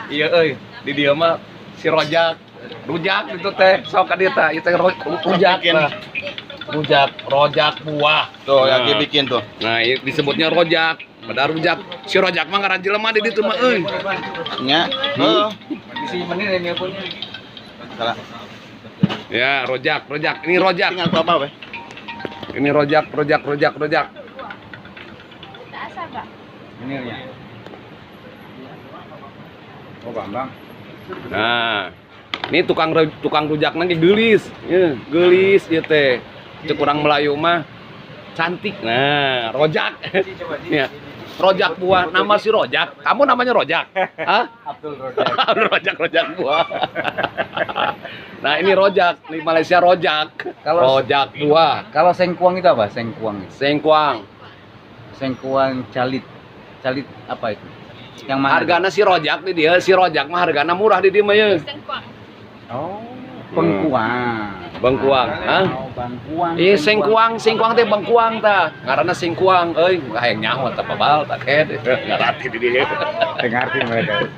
Iya euy, di dieu mah si rojak. Rujak itu teh, sok ka dieu tah, ieu teh rujak Bikin. Tah. Rujak, rojak buah. Tuh, Nah. yang bikin tuh. Nah, ini disebutnya rojak. Padahal rujak, si rojak mah ngaran jelema di ditu mah euy. Nya. Heeh. Salah. Ya, rojak, rojak. Ini rojak. Tinggal apa weh? Ini rojak, rojak, rojak, rojak. Asa, Pak? Ini ya. Oh, Bambang. Nah, ini tukang rujak lagi geulis. Ya, geulis ieu teh. Cek urang Melayu mah cantik. Nah, rojak. Ya. Rojak buah, nama si rojak. Kamu namanya rojak? Hah? Abdul Rojak. Rojak, rojak buah. Nah, ini rojak di Malaysia rojak. Rojak buah. Kalau sengkuang itu apa? Sengkuang itu. Sengkuang. Sengkuang calit. Calit apa itu? Yang mana? Hargana si rojak di dia, si rojak mah hargana murah di dia mah ya. Sengkuang. Oh, bengkuang. Bengkuang, hah? Oh, bangkuang. Iya, sengkuang, sengkuang teh bengkuang tah. Ngaranna sengkuang euy, hayang nyaho tah babal tah ked. Ngarati di dia. Dengarti mereka.